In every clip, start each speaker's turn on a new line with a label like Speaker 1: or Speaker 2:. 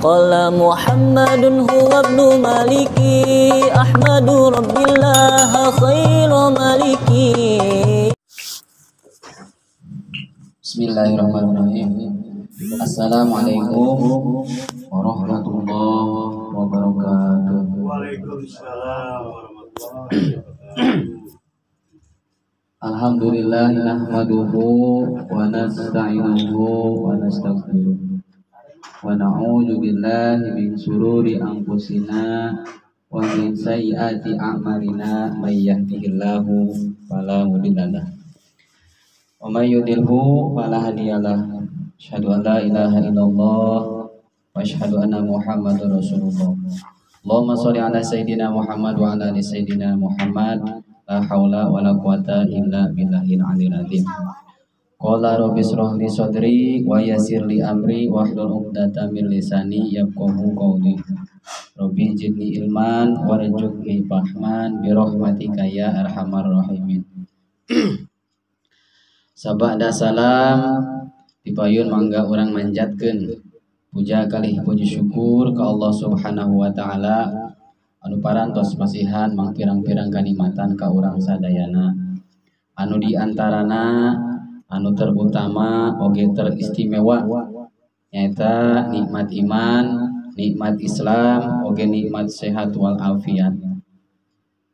Speaker 1: Qala Muhammadun huwa ibnu Maliki Ahmadu Rabbillah khairu maliki.
Speaker 2: Bismillahirrahmanirrahim. Assalamualaikum warahmatullahi wabarakatuh.
Speaker 3: Waalaikumsalam warahmatullahi wabarakatuh.
Speaker 2: Alhamdulillah nahmaduhu wa nasta'inuhu wa nastaghfiruh wa na'udzu billahi min syururi anfusina wa min sayyiati a'malina may yahdihillahu fala mudhillalah wa may yudlilhu fala hadiyalah. Asyhadu an la ilaha illallah wa asyhadu anna Muhammadar Rasulullah. Allahumma sholli ala sayidina Muhammad wa ala ali sayidina Muhammad. La haula wala quwata illa billahil aliyil azim. Qala rabbi israh li sadri wa yassir li amri wahlul 'uqdatam min lisani yafqahu qawli. Rabbi zidni ilman warzuqni fahman bi rahmatika ya arhamar rahimin. Sabada salam dipayun mangga urang manjatkeun puja kalih puji syukur ka Allah Subhanahu wa taala anu parantos masihan mangpirang-pirang kanikmatan ka urang sadayana, anu di antarana anu terutama oge teristimewa nyaeta nikmat iman, nikmat Islam, oge nikmat sehat wal afiat.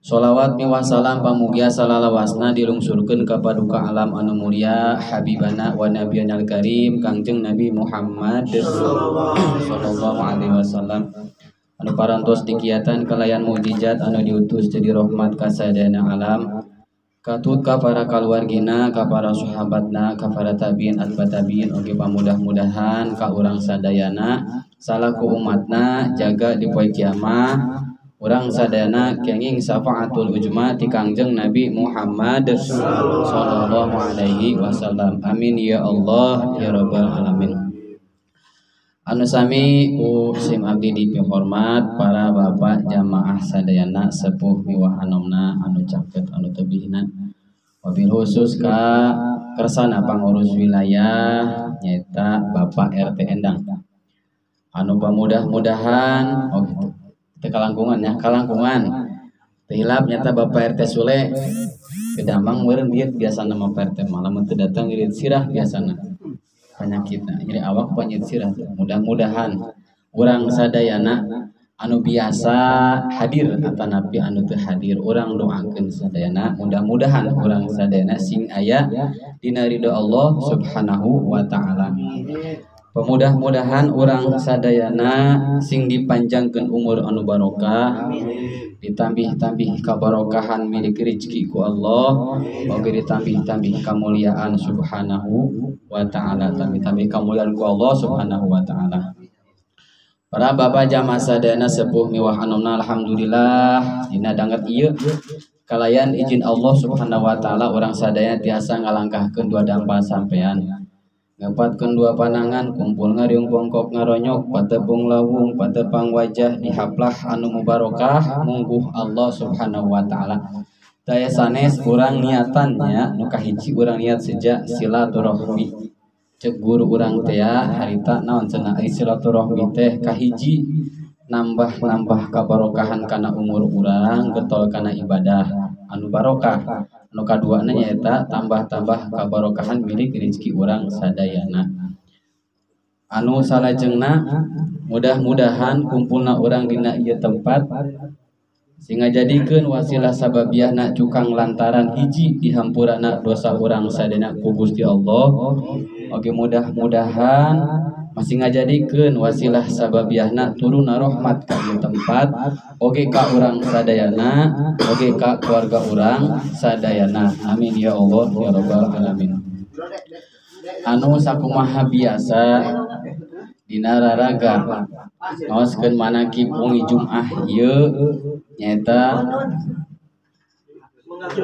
Speaker 2: Sholawat miwah salam pamugia salalawasna dilungsurkeun ka paduka alam anu mulia habibana wa nabiyana karim Kangjeng Nabi Muhammad sallallahu alaihi wasallam anu parantos dikiatan kalayan mukjizat anu diutus jadi rahmat ka sadayana alam, katut ka para kaluargina, ka para sahabatna, ka para tabiin atba tabiin oge pamudah-mudahan ka urang sadayana salaku umatna jaga di poe kiamah urang sadayana kenging syafaatul ujma ti Kangjeng Nabi Muhammad sallallahu alaihi wasallam. Amin ya Allah ya rabbal alamin. Anu sami ku sim abdi dipihormat para bapak jamaah sadayana sepuh miwah anomna anu caket anu tebihna, wabil khusus ka kersana pangurus wilayah nyaeta Bapak RT Endang anu pamudah-mudahan oh gitu teu kalangkungan ya, kalangkungan teu hilap nyaeta Bapak RT Sule kedamang meureun dieu biasana mah Pak RT mah lamun teu datang ngirit sirah biasana penyakitna nyeri awak penyakit sirah. Mudah-mudahan urang sadayana anu biasa hadir atanapi anu teu hadir urang doakeun sadayana, mudah-mudahan urang sadayana sing aya dina ridho Allah Subhanahu wa taala. Pemudah-mudahan urang sadayana sing dipanjangkeun umur anu barokah, ditambih-tambih kabarokahan milik rezeki ku Allah, oge ditambih-tambih kamuliaan Subhanahu wa taala, tambih-tambih kamuliaan ku Allah Subhanahu wa taala. Para bapak jamaah sadayana sepuh miwah anomna, alhamdulillah dina danget ieu kalayan izin Allah Subhanahu wa taala urang sadayana tiasa ngalangkahkeun dua dampal sampean. Ngepatkeun dua panangan, kumpul ngariung bongkok ngaronyok, patepung lawung, patepang wajah dihaplah anu mubarokah mungguh Allah Subhanahu wa taala. Daya sanes urang niatannya nu kahiji urang niat sejak silaturahmi. Cek guru urang teh harita naon cenah silaturahmi teh kahiji nambah-nambah kabarokahan kana umur urang getol kana ibadah anu barokah. Anu kaduana nyaeta tambah-tambah kabarokahan milik rezeki urang sadayana. Anu salajengna mudah-mudahan kumpulna urang dina ieu tempat sehingga jadikeun wasilah sababiahna cukang lantaran hiji dihampurana dosa urang sadayana ku Gusti Allah. Oge mudah-mudahan masih ngajadikeun wasilah sababiahna turunna rahmat ka ieu tempat oge ka urang sadayana oge ka keluarga urang sadayana. Amin ya Allah ya rabbal alamin. Anu sakumaha biasa dina raraga ngaoskeun manakib wengi Jumaah ieu nyaeta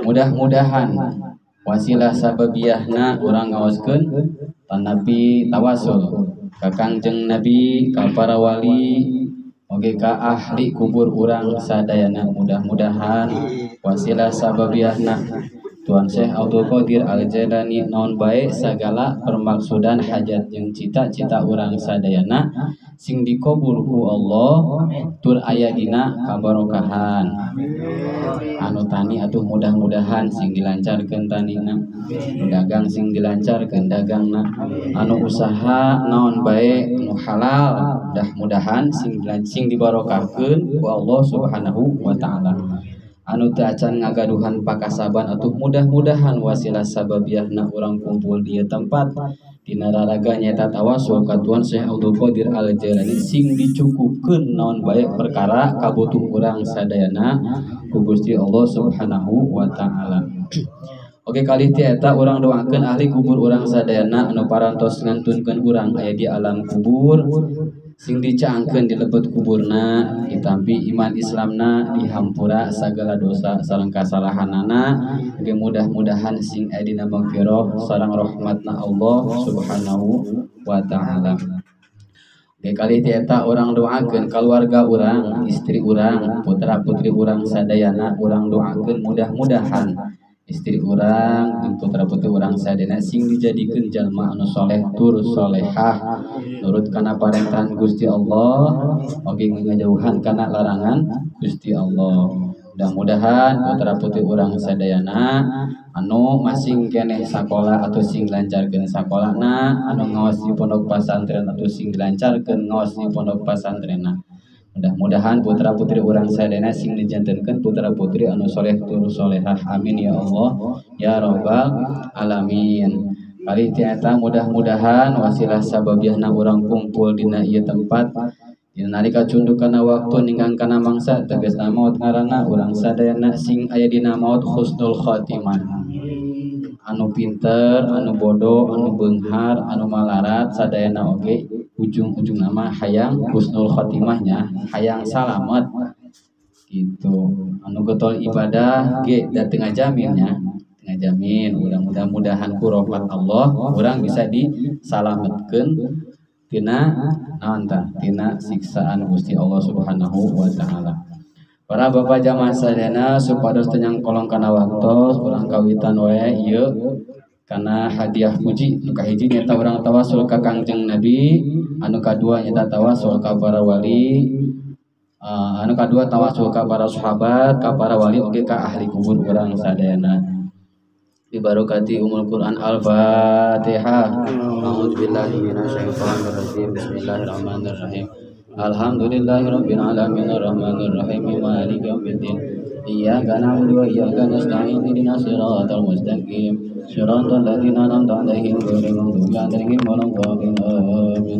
Speaker 2: mudah-mudahan wasilah sababiahna urang ngaoskeun tanapi tawasul ka Kangjeng Nabi, ka para wali, oge ka ahli kubur urang sadayana. Mudah-mudahan wasilah sababiahna Tuan Syekh Abdul Qadir Al-Jailani naon bae sagala permaksudan hajat jeung cita-cita urang sadayana sing dikabul ku Allah tur aya dina kabarokahan. Anu tani atuh mudah-mudahan sing dilancarkeun tanina, anu dagang sing dilancarkeun dagangna, anu usaha naon bae anu halal mudah-mudahan sing dibarokahkeun ku Allah Subhanahu wa taala. Anu teu acan ngagaduhan pakasaban atuh mudah-mudahan wasilah sababiahna urang kumpul di tempat dina raraga nyaeta tawasul ka Tuan Syekh Abdul Qadir Al-Jailani sing dicukupkeun naon bae perkara kabutuh urang sadayana ku Gusti Allah Subhanahu wa taala. Oke kali ti eta urang doakeun ahli kubur urang sadayana anu parantos ngantunkeun urang aya di alam kubur sing dicaangkeun di lebet kuburna ditampi iman Islamna dihampura sagala dosa sareng kasalahanana ge mudah-mudahan sing aya dina magfirah sareng rahmatna Allah Subhanahu wa taala. Ge kali ti eta urang doakeun kaluarga urang, istri urang, putra-putri urang sadayana urang doakeun mudah-mudahan istri urang jeung putra-putri urang sadayana sing dijadikeun jalma anu soleh tur solehah nurut kana parentahan Gusti Allah oge ngajauhan kana larangan Gusti Allah. Mudah-mudahan putra-putri urang sadayana anu masing keneh sakola atau sing lancarkeun sakolana, anu ngaos di pondok pasantren atau sing lancarkeun ngaos di pondok pasantrenna. Mudah-mudahan putra-putri urang sadayana sing dijantenkeun putra-putri anu soleh tur solehah. Amin ya Allah ya rabbal alamin. Kali ti eta mudah-mudahan wasilah sababiahna urang kumpul dina ieu tempat dina nalika cunduk kana waktu ninggang kana mangsa tegasna maut ngaranna urang sadayana sing aya dina maut husnul khatimah. Anu pinter, anu bodoh, anu beunghar, anu malarat sadayana oge ujung-ujung nama hayang husnul khotimahnya, hayang salamet gitu. Anu getol ibadah ge da teu ngajaminnya, teu ngajamin urang mudah-mudahan ku rahmat Allah urang bisa disalametkeun tina naon tah tina siksaan Gusti Allah Subhanahu wa taala. Para bapak jamaah sadayana supados teu nyangkolong kana waktos urang kawitan wae ieu kana hadiah puji. Nu kahiji nyaeta urang tawasul ka Kangjeng Nabi, anu kadua nyaeta tawasul ka para wali, anu kadua tawasul ka para sahabat, ka para wali oge ka ahli kubur urang sadayana. Bi barokati umul Quran. Al-Fatihah. A'udzubillahi minasyaitonir rajim. Bismillahirrahmanirrahim. Alhamdulillahirabbil alamin arrahmanir rahim maliki yaumiddin. Iyyaka na'budu wa iyyaka nasta'in ihdinas siratal mustaqim siratal ladzina an'amta 'alaihim ghairil maghdubi 'alaihim waladdallin. Amin.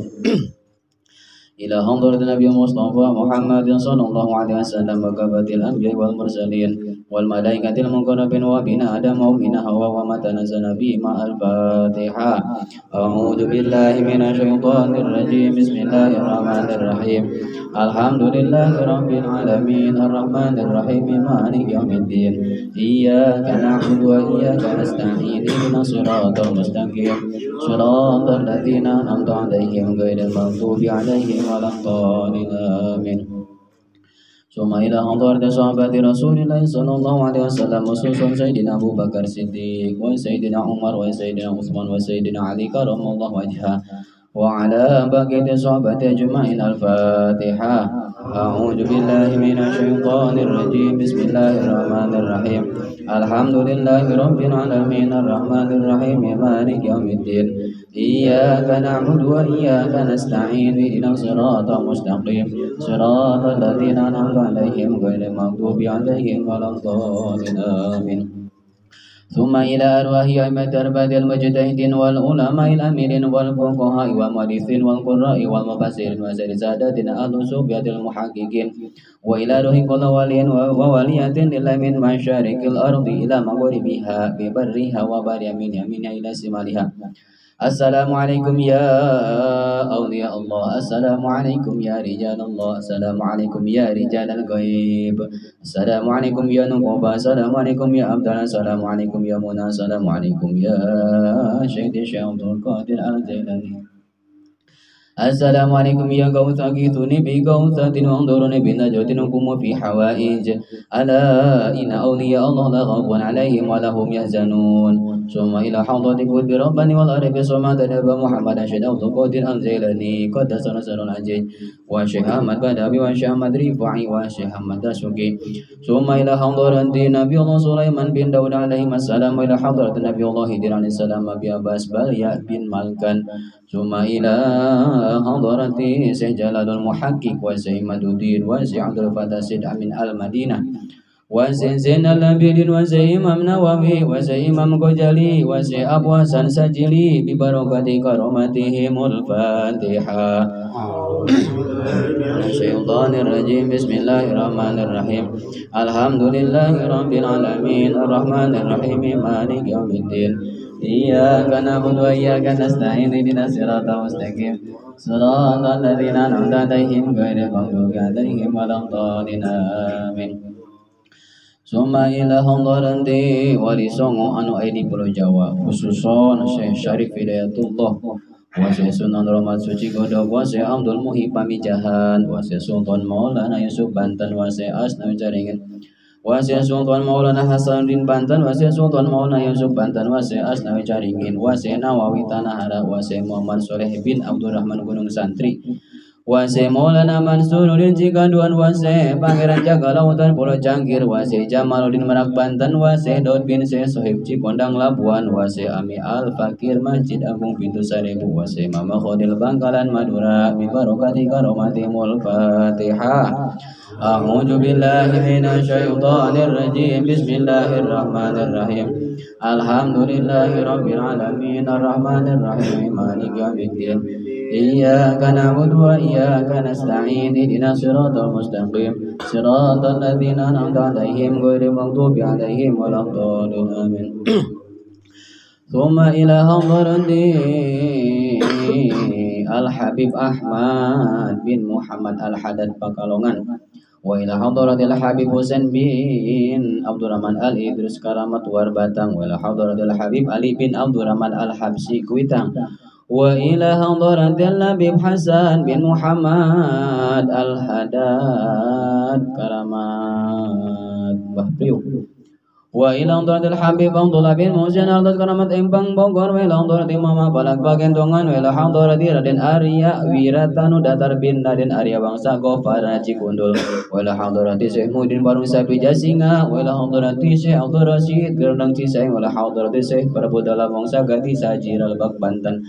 Speaker 2: Ila hadratin Nabi Mustafa Muhammadin sallallahu alaihi wasallam wa kafatil anbiya wal mursalin wal malaikatil muqarrabin wa bina adam wa bina hawa wa ma tanazzala bi ma al-Fatihah. A'udzu billahi minasyaitonir rajim. Bismillahirrahmanirrahim. Alhamdulillahi rabbil alamin arrahmanir rahim maliki yaumiddin. Iyyaka na'budu wa iyyaka nasta'in ihdinas siratal mustaqim siratal ladzina an'amta 'alaihim ghairil maghdubi 'alaihim waladdallin. Amin. Suma ila hadrati sahabati Rasulillah sallallahu alaihi wasallam khususan Sayyidina Abu Bakar Siddiq wa Sayyidina Umar wa Sayyidina Utsman wa Sayyidina Ali karamallahu wajha wa ala baqiyati sahabati ajma'in. Al-Fatihah. A'udzu billahi minasyaitonir rajim. Bismillahirrahmanirrahim. Alhamdulillahi rabbil alamin arrahmanir rahim maliki yaumiddin. Iyyaka na'budu wa iyyaka nasta'in ihdinas siratal mustaqim siratal ladzina an'amta 'alaihim ghairil maghdubi 'alaihim waladdallin. Amin. ثم إلى أرواح أئمة أرباب المجتهدين والعلماء الآملين والفقهاء والمحدثين والقراء والمفسرين وسائر ساداتنا أهل الصوفية المحققين وإلى روح كل ولي وولية لله من مشارق الأرض إلى مغربها ببرها وبر من يمينها إلى شمالها. السلام عليكم يا أولياء الله، السلام عليكم يا رجال الله، السلام عليكم يا رجال الغيب، السلام عليكم يا نقوبة، السلام عليكم يا أبدال، السلام عليكم يا منى، السلام عليكم يا شيخ الشيخ عبد القادر الجيلاني. Assalamualaikum ya gauth aghithuni bi gauthatin wanzuruni bi najwatin hukum fi hawaij ala inna awliya Allah la khawfun alaihim wa lahum yahzanun. Summa ila hadrati qutbi rabbani wal arif samad nabi Muhammad syekh Abdul Qadir Al-Jailani qaddasa nasrul aziz wa Syekh Ahmad Badawi wa Syekh Ahmad Rifai wa Syekh Ahmad Dasuki. Summa ila hadrati Nabi Allah Sulaiman bin Daud alaihi assalam wa ila hadrati Nabi Allah Khidir alaihi salam bi Abbas Balya bin Malkan. Summa ila hadrati Syekh Jalalul Muhaqqiq wa Syekh Imaduddin wa Syekh Abdul Fattah Syed Amin Al-Madinah wa Syekh Zainal Abidin wa Syekh Imam Nawawi wa Syekh Imam Ghazali wa Syekh Abu Hasan Sajili bi barakati karamatihimul Fatihah. Minasyaitonir rajim. Bismillahirrahmanirrahim. Alhamdulillahi rabbil alamin arrahmanir rahim maliki yaumiddin. Iyyaka na'budu wa iyyaka nasta'in ihdinas siratal mustaqim siratal ladzina an'amta 'alaihim ghairil maghdubi 'alaihim waladdallin. Amin. Summa ila hadrati wali songo anu aya di Pulau Jawa khususon Syekh Syarif Hidayatullah wa Syekh Sunan Rahmat Suci Godog wa Syekh Abdul Muhib Pamijahan wa Syekh Sultan Maulana Yusuf Banten wa Syekh Asnawi Caringin wa Syekh Sultan Maulana Hasanuddin Banten wa Syekh Sultan Maulana Yusuf Banten wa Syekh Asnawi Caringin wa Syekh Nawawi Tanahara wa Syekh Muhammad Soleh bin Abdurrahman Gunung Santri wa Syekh Maulana Mansuruddin Ciganduan wa Syekh Pangeran Jaga Lautan Pulau Cangkir wa Syekh Jamaluddin Merak Banten wa Syekh Daud bin Syekh Sohib Cikondang Labuan wa Syekh Ami Al Fakir Masjid Agung Pintu Seribu wa Syekh Mama Khodil Bangkalan Madura bi barakati karamatihimul Fatihah. A'udzu billahi minasyaitonir rajim. Bismillahirrahmanirrahim. Alhamdulillahi rabbil alamin arrahmanir rahim maliki yaumiddin. Iyyaka na'budu wa iyyaka nasta'in ihdinas siratal mustaqim siratal ladzina an'amta 'alaihim ghairil maghdubi 'alaihim waladdallin. Amin. Tsumma ila hadrati Al-Habib Ahmad bin Muhammad Al-Haddad Pakalongan wa ila hadratil Habib Husain bin Abdurrahman Al-Idrus Karamat Warbatang wa ila hadratil Habib Ali bin Abdurrahman Al-Habsi Kuitang wa ila hadratil Habib Hasan bin Muhammad Al-Haddad Karamat Bah Priuk wa ila hadratil Habib Abdullah bin Muhsin Al-Haddad Karamat Empang Bogor wa ila hadratil Mama Palak Bagendongan wa ila hadratil Raden Arya Wiratanu Datar bin Raden Arya Wangsa Gofar Cikundul wa ila hadratil Syekh Muhyiddin Barung Sapi Jasinga wa ila hadratil Syekh Abdul Rasyid Gerendang Cisaeng wa ila hadratil Syekh Prabu Dalam Wangsa Gati Sajiral Bak Banten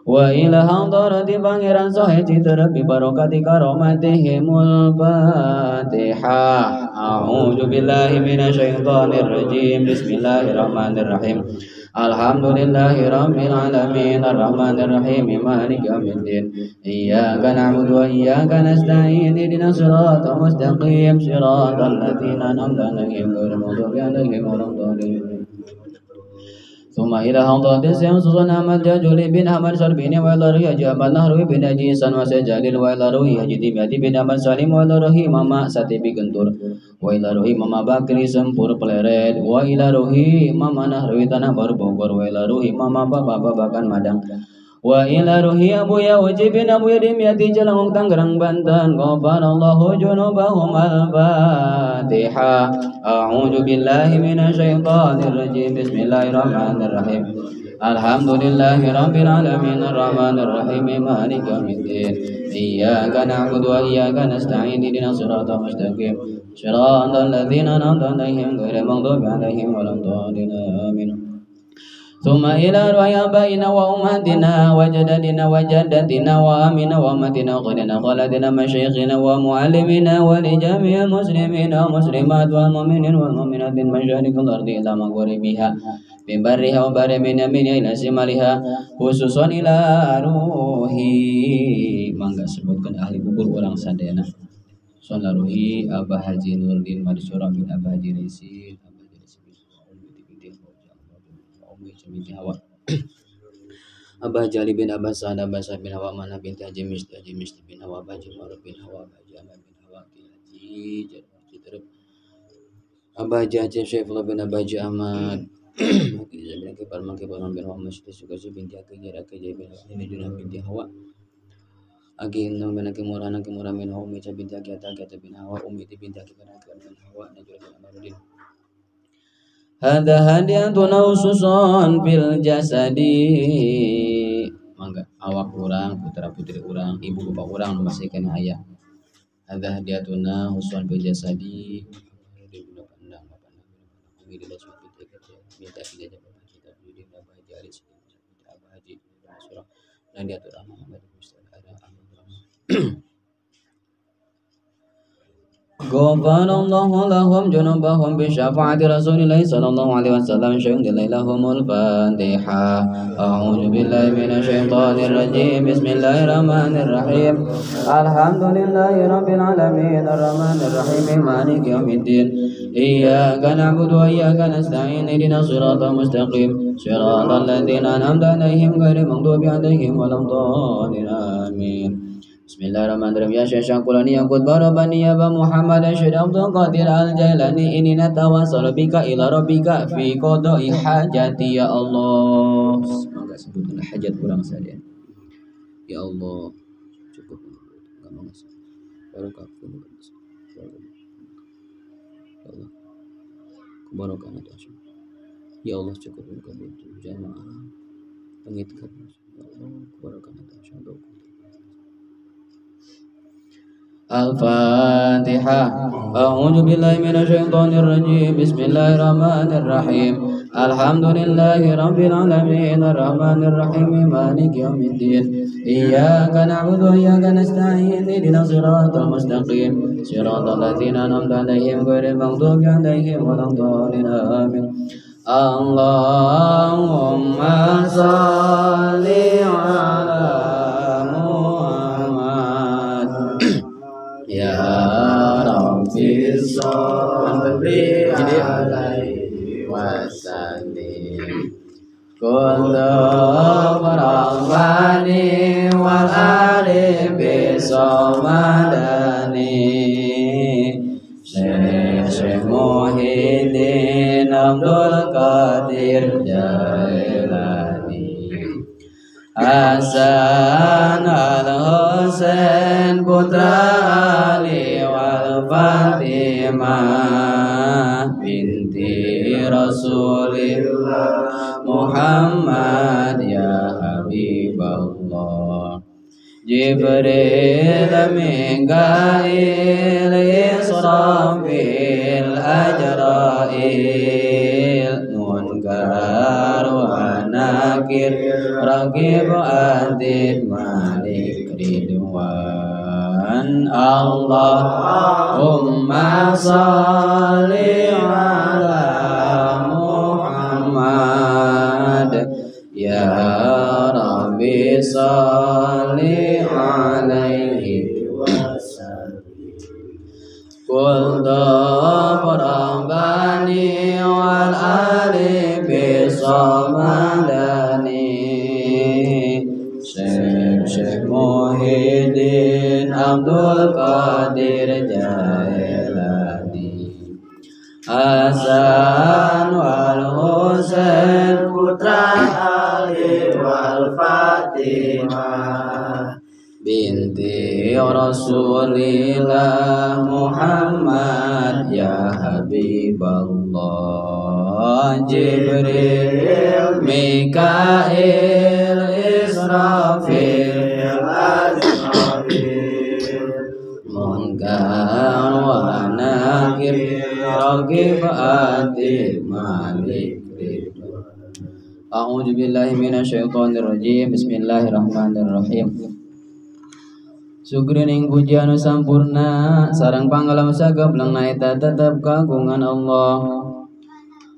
Speaker 2: wa ila hadrati Pangeran Sohe Citerep bi barakati karamatihimul Fatihah. A'udzu billahi minasyaitonir rajim. Bismillahirrahmanirrahim. Alhamdulillahi rabbil alamin arrahmanir rahim maliki yaumiddin. Iyyaka na'budu wa iyyaka nasta'in ihdinas siratal mustaqim siratal ladzina an'amta 'alaihim ghairil maghdubi 'alaihim waladdallin. Tsumma ila hadrati Syekh Sultan Ahmad Jajuli bin Ahmad Sarbini wa ila ruhi Haji Ahmad Nahrawi bin Haji Ihsan wa Syekh Jalil wa ila ruhi Haji Dimyati bin Ahmad Salim wa ila ruhi Mama Satibi Gentur wa ila ruhi Mama Bakri Sempur Pleret wa ila ruhi Mama Nahrawi Tanah Baru Bogor wa ila ruhi Mama Baba Babakan Madang wa ila ruhi Abu Yauji bin Abu Dimyati Jalangkung Tangerang Banten. Ghafarallahu junubahum. Al-Fatihah. A'udzu billahi minasyaitonir rajim. Bismillahirrahmanirrahim. Alhamdulillahi rabbil alamin arrahmanir rahim maliki yaumiddin. Iyyaka na'budu wa iyyaka nasta'in ihdinas siratal mustaqim siratal ladzina an'amta 'alaihim ghairil maghdubi 'alaihim waladdallin. Amin. Tsumma ila ruhi abaina wa ummatina wa jadadina wa jaddatina wa amina wa ummatina qadina khalatina masyayikhina wa muallimina wa li jami'il muslimina wa muslimat wal mu'minin wal mu'minat min masyariqil ardi ila magharibiha min barriha wa barri min yaminiha ila shimaliha khususan ila ruhi. Mangga sebutkan ahli kubur orang sadayana. Son ruhi Abah Haji Nurdin Mansur bin Abah Haji Risin binti Hawa Abah Jali bin Abah Sa'ad Abah Sa'ad bin Hawa Mana binti Haji Misti Haji Misti bin Hawa Abah Haji Ma'ruf bin Hawa Abah Haji Ahmad bin Hawa Haji Jarwar Abah Haji Haji Syaifullah bin Abah Haji Ahmad bin Kibar Mangkibar bin Hawa Masjid Sukasi binti Akijir Akijir bin Hawa Junah binti Hawa Agi indung bin Aki Murah Aki Murah min Hawa Umi binti Aki Ata Aki Ata bin Hawa Umi binti Aki Kana Aki bin Hawa Najwa bin Amarudin. Hadza hadiyatun khususun fil jasadi. Mangga awak urang, putra putri urang, ibu bapak urang nu masih keneh aya. Hadza hadiyatuna khususun fil jasadi. Ghafarallahu lahum junubahum bi syafaati Rasulillah sallallahu alaihi wasallam syai'un lahumul Fatihah. A'udzu billahi minasyaitonir rajim. Bismillahirrahmanirrahim. Alhamdulillahi rabbil alamin arrahmanir rahim maliki yaumiddin. Iyyaka na'budu wa iyyaka nasta'in ihdinas siratal mustaqim siratal ladzina an'amta 'alaihim ghairil maghdubi 'alaihim waladdallin. Amin. Bismillahirrahmanirrahim. Ya Syekh Syakulani ya Qutb Rabbani ya Ba Muhammad Syekh Abdul Qadir Al-Jailani inni natawassalu bika ila rabbika fi qada'i hajati ya Allah. Mangga sebutkan hajat kurang saja. Ya Allah, cukup enggak mau ngasih. Barokah ya Allah. Kebarokahan atas. Ya Allah cukup untuk jamaah pengitkan. Ya Allah, kebarokahan atas. Al-Fatihah. A'udzu billahi minasyaitonir rajim. Bismillahirrahmanirrahim. Alhamdulillahi rabbil alamin arrahmanir rahim maliki yaumiddin. Iyyaka na'budu wa iyyaka nasta'in ihdinas siratal mustaqim siratal ladzina an'amta 'alaihim ghairil maghdubi 'alaihim waladdallin. Amin. Allahumma shalli 'ala Ya Rabbi sholli alaihi wa sallim. Kullu rabbani wal ali bi somadani. Syekh Muhyiddin Abdul Qadir Jailani. Hasan Al-Husain putra Ali wal Fatimah binti Rasulillah Muhammad ya Habiballah. Jibril Mikail Israfil Ajrail Munkar wa Nakir Raqib Atid Malik Ridwan. Allahumma shalli ala Muhammad ya Rabbi shalli alaihi wasallim. Qul rabbani wal ali bi samadani. Syekh Muhyiddin Abdul Qadir Jailani. Hasan wal Husain
Speaker 3: putra Ali wal Fatimah
Speaker 2: binti Rasulillah Muhammad ya Habiballah. Jibril Mikail Israfil
Speaker 3: Azrail
Speaker 2: Munkar wa Nakir Raqib Atid Malik. A'udzu billahi minasyaitonir rajim. Bismillahirrahmanirrahim. Sugrining puji anu sampurna sareng panggalam sagebleng eta tetep kagungan Allah.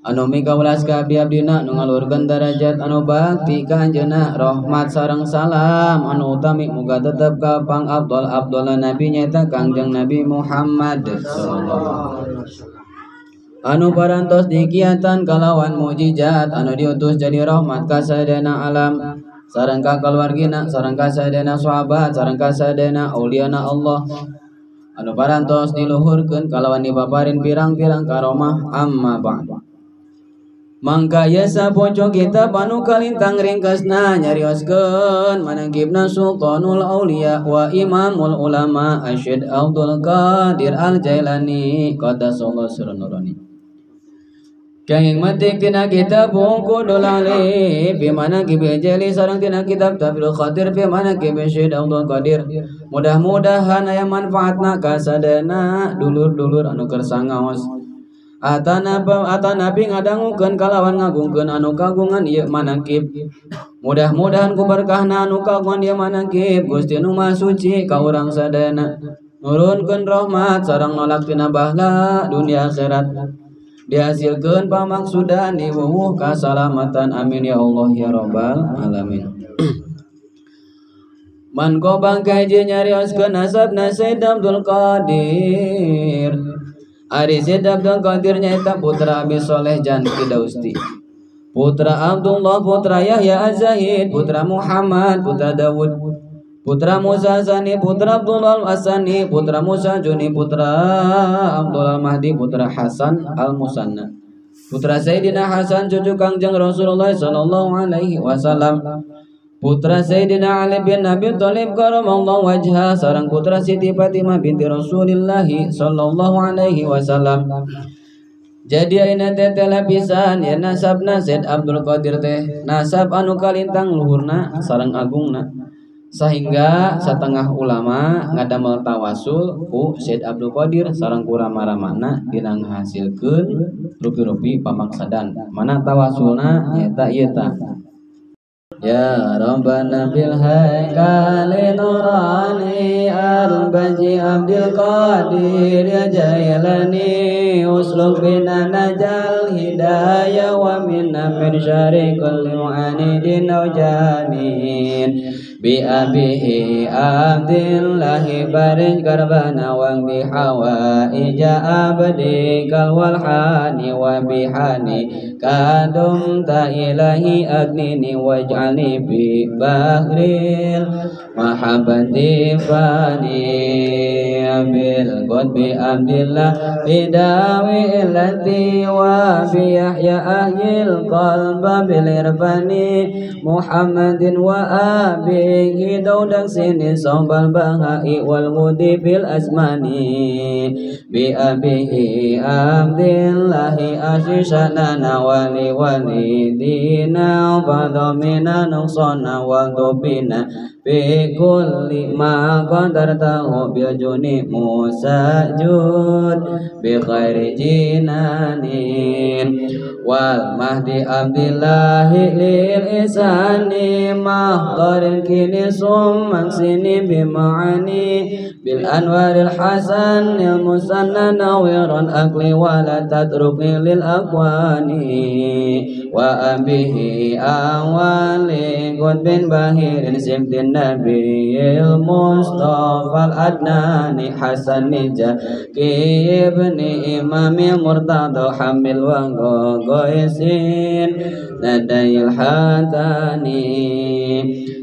Speaker 2: Anu mikawelas ka abdi-abdina nu ngaluhurkeun darajat anu bakti ka anjeunna rahmat sareng salam anu utami muga tetep ka pangabdol abdolna nabi nyaeta Kangjeng Nabi Muhammad sallallahu alaihi wasallam. Anu parantos dikiatan kalawan mukjizat anu diutus jadi rahmat ka sadayana alam sareng ka kaluargina sareng ka sadayana sahabat sareng ka sadayana auliana Allah anu parantos diluhurkeun kalawan dipaparin pirang-pirang karomah. Amma ba'd. Mangka yasa pocok kitab anu kalintang ringkasna nyarioskeun manaqibna Sultanul Auliya wa Imamul Ulama Asyid Abdul Qadir Al-Jailani qaddasallahu sirrun nurani. Kenging metik tina kitab Uqudul Ali fi manaqib jali sareng tina kitab Tafsirul Khatir fi manaqib Syekh Abdul Qadir. Mudah-mudahan aya manfaatna ka sadayana dulur-dulur anu kersa ngaos. Atanapi ngadangukeun kalawan ngagungkeun anu kagungan ieu manaqib. Mudah-mudahan ku berkahna anu kagungan ieu manaqib Gusti nu Maha Suci ka urang sadayana. Nurunkeun rahmat sareng nolak tina bahala dunia akhirat. Dihasilkeun pamaksudan diwuwuh kasalamatan amin ya Allah ya rabbal alamin. Man gobang kaji nyarioskeun nasabna Sayyid Abdul Qadir. Ari Sayyid Abdul Qadir nyaeta putra Abi Soleh Janki Dausti, putra Abdullah, putra Yahya Az-Zahid, putra Muhammad, putra Dawud, putra Musa Sani, putra Abdullah Al-Asani, putra Musa Juni, putra Abdullah Al-Mahdi, putra Hasan Al-Musanna, putra Sayyidina Hasan cucu Kangjeng Rasulullah sallallahu alaihi wasallam, putra Sayyidina Ali bin Abi Thalib karamallahu wajha sareng putra Siti Fatimah binti Rasulillah sallallahu alaihi wasallam. Jadi ayeuna teh lapisan ya nasabna Sayyid Abdul Qadir teh nasab anu kalintang luhurna sareng agungna, sehingga setengah ulama ngadamel tawasul ku Sayyid Abdul Qadir sareng ku rama-ramana dina ngahasilkeun rupi-rupi pamaksadan. Mana tawasulna nyaeta ieu tah. Ya Rabbana bil haikali nurani al-baji Abdul Qadir ya Jailani usluk bina najal hidayah wa minna min syarri kulli mu'anidin aw janin bi abihi abdillahi barin karbana wa bi hawaija abdikal walhani wa bihani kadum ta ilahi agnini waj'alni bi bahril mahabbati fani bil qutbi abdillah bidawi illati wa bi yahya ahyil qalba bil irfani Muhammadin wa abihi daudang sini sombal bahai wal mudi bil azmani bi abihi abdillahi ashisana wali walidina fadhamina nuqsana wa tubina bi kulli ma qadartahu bil juni musajud bi khairi jinanin wal mahdi abdillahi lil isani mahdharil kini summan sini bi ma'ani bil anwaril hasanil musanna nawiran akli wala tatrukni lil aqwani wa abihi awali qutbin bahirin simtin nabiyil mustafa al-adnani hasan jaki ibni imami murtada hamil wa goisin nadayil hatani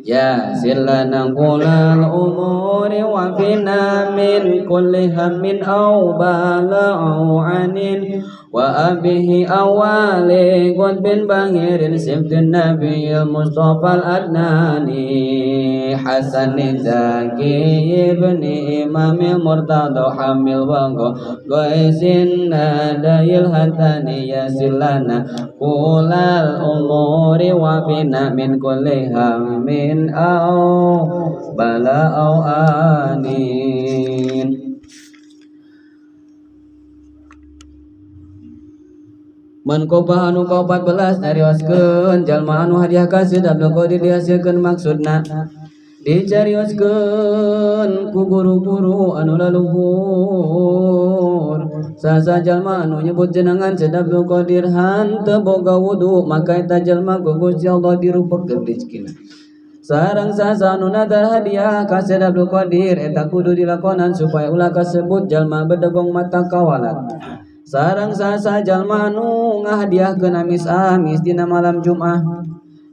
Speaker 2: ya silana qulal umuri wa fina min kulli hammin aw bala'u anin wa abihi awali qutbin bahirin simtin nabiyil mustafa al-adnani hasan zaki ibni imami murtada hamil wa goisin nadayil hatani ya silana qulal umuri wa fina min kulli hammin aw bala'u anin. Manqobah anu ka-14 nyarioskeun jalma anu hadiah ka Sayyid Abdul Qadir dihasilkeun maksudna dicarioskeun ku guru-guru anu laluhur sasa jalma anu nyebut jenengan Sayyid Abdul Qadir hanteu boga wudu maka eta jalma ku Gusti Allah dirupekeun rezekina. Sareng sasa anu nadar hadiah ka Sayyid Abdul Qadir eta kudu dilakonan supaya ulah kasebut jalma bedegong mata kawalat. Sareng sasa jalma anu ngahadiahkeun amis-amis dina malam Jumat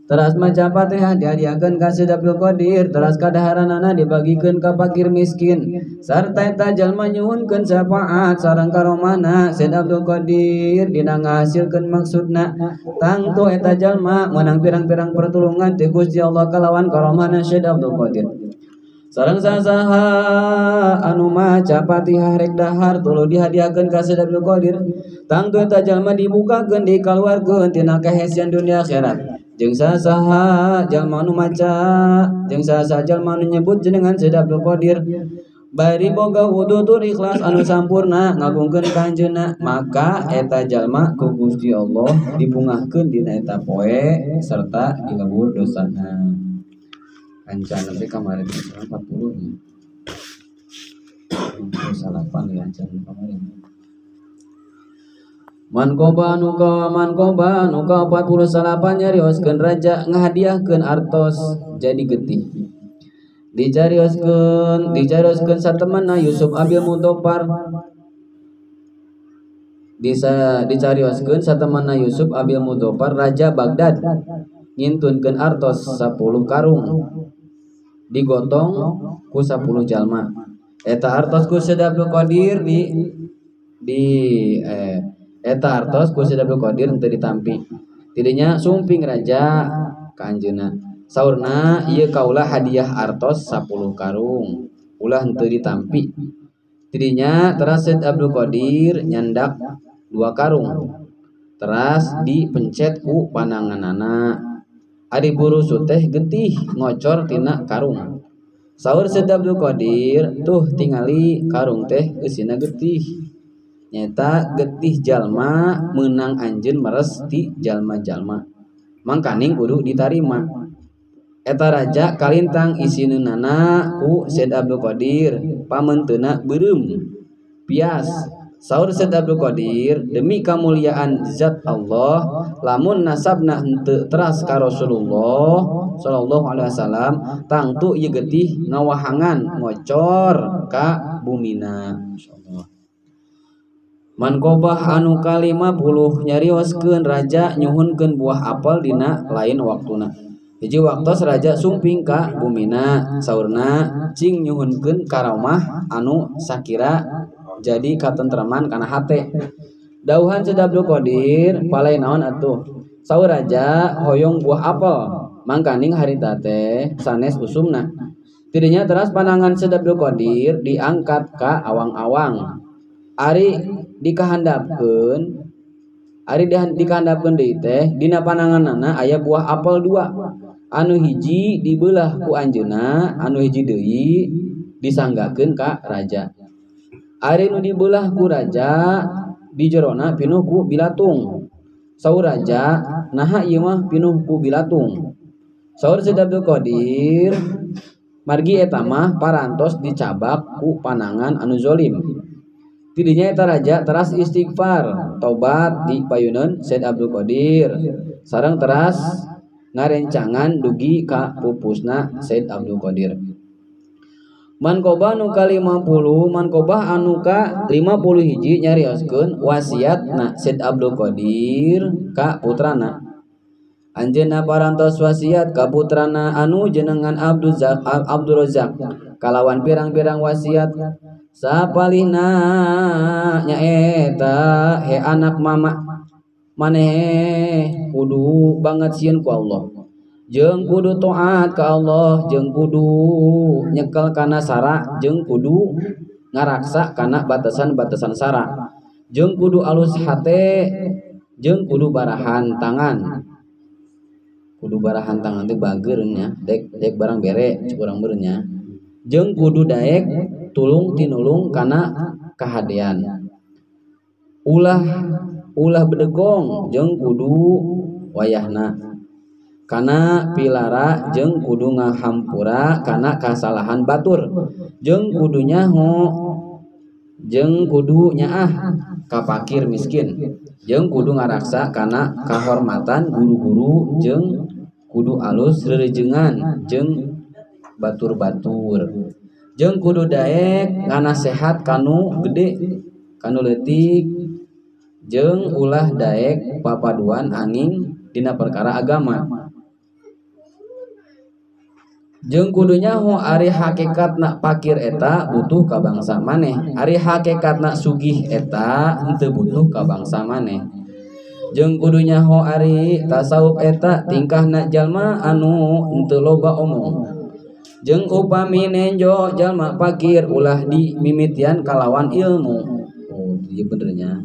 Speaker 2: Teras maca Fatihah dihadiahkeun ka Syekh Abdul Qadir, teras kadaharanana dibagikeun ka fakir miskin. Sarta eta jalma nyuhunkeun syafaat sareng karomahna Syekh Abdul Qadir dina ngahasilkeun maksudna. Tangtu eta jalma meunang pirang-pirang pertulungan ti Gusti Allah kalawan karomahna Syekh Abdul Qadir. Sareng sasaha anu maca Fatihah rek dahar tuluy dihadiahkeun ka Syekh Abdul Qadir. Tangtu eta jalma dibukakeun dikaluarkeun tina kahesian dunia akhirat. Jeung sasaha jalma anu maca, jeung sasaha jalma anu nyebut jenengan Syekh Abdul Qadir bari boga wudu tur ikhlas anu sampurna ngagungkeun ka anjeunna, maka eta jalma ku Gusti Allah dibungahkeun dina eta poe serta dilebur dosana. Ancana teh kamari 40 nya. 48 ya ancana kamari. Manqobah nu ka 48 nyarioskeun raja ngahadiahkeun artos jadi getih. Dicarioskeun satemanna Yusuf Abil Mudofar. Dicarioskeun satemanna Yusuf Abil Mudofar raja Baghdad ngintunkeun artos 10 karung digotong ku 10 jalma. Eta artos ku Syekh Abdul Qadir eta artos ku Syekh Abdul Qadir henteu ditampi. Tidinya sumping raja ka anjeunna. Saurna ieu kaula hadiah artos 10 karung ulah henteu ditampi. Tidinya teras Syekh Abdul Qadir nyandak 2 karung. Teras dipencet ku pananganana. Ari burusu teh getih ngocor tina karung. Saur Syekh Abdul Qadir tuh tingali karung teh eusina getih. Nyata getih jalma meunang anjeun meres ti jalma-jalma. Mangkaning kudu ditarima. Eta raja kalintang isineunana ku Syekh Abdul Qadir pamenteuna beureum pias. Saur Syekh Abdul Qadir demi kamuliaan zat Allah lamun nasabna henteu teras ka Rasulullah sallallahu alaihi wasallam tangtu ieu getih ngawahangan ngocor ka bumina. Insyaallah. Manqobah anu ka-50 nyarioskeun raja nyuhunkeun buah apel dina lain waktuna. Hiji waktos raja sumping ka bumina saurna cing nyuhunkeun karomah anu sakira jadi katentreman kana hate. Dauhan Syekh Abdul Qadir palai naon atuh. Saur raja hoyong buah apel mangkaning harita teh sanes usumna. Tidinya teras panangan Syekh Abdul Qadir diangkat ka awang-awang. Ari dikahandapkeun deui teh dina pananganana aya buah apel 2. Anu hiji dibeulah ku anjeunna, anu hiji deui disanggakeun ka raja. Ari nu dibeulah ku raja di jerona pinuh ku bilatung. Saur raja naha ieu mah pinuh ku bilatung. Saur Syekh Abdul Qadir margi eta mah parantos dicabak ku panangan anu zolim. Tidinya eta raja teras istighfar, tobat di payuneun Syekh Abdul Qadir. Sareng teras ngarencangan dugi ka pupusna Syekh Abdul Qadir. Manqobah nu ka-50, manqobah anu ka-51 nyarioskeun wasiatna Syekh Abdul Qadir ka putrana. Anjeunna parantos wasiat ka putrana anu jenengan Abdul Razak kalawan pirang-pirang wasiat. Sapalihna nyaeta he anak mama maneh kudu banget sieun ku Allah, jeung kudu taat ka Allah, jeung kudu nyekel kana sara, jeung kudu ngaraksa kana batasan-batasan sara, jeung kudu alus hate, jeung kudu barahan tangan. Kudu barahan tangan teh bager nya, dek barang bere kurang beureun nya. Jeung kudu daek tulung tinulung kana kahadean. Ulah bedegong jeung kudu wayahna. Kana pilara jeung kudu ngahampura kana kasalahan batur. Jeung kudu nyaho jeung kudu nyaah ka fakir miskin. Jeung kudu ngaraksa kana kahormatan guru-guru jeung kudu alus rerejengan jeung batur-batur. Jeung kudu daek nganasehat kanu gede kanu leutik jeung ulah daek papaduan angin dina perkara agama. Jeung kudu nyaho ari hakikatna pakir eta butuh ka bangsa maneh, ari hakikatna sugih eta henteu butuh ka bangsa maneh. Jeung kudu nyaho ari tasawuf eta tingkahna jalma anu henteu loba omong. Jeung upami nenjo jalma pakir ulah dimimitian kalawan ilmu. Oh, ieu benernya.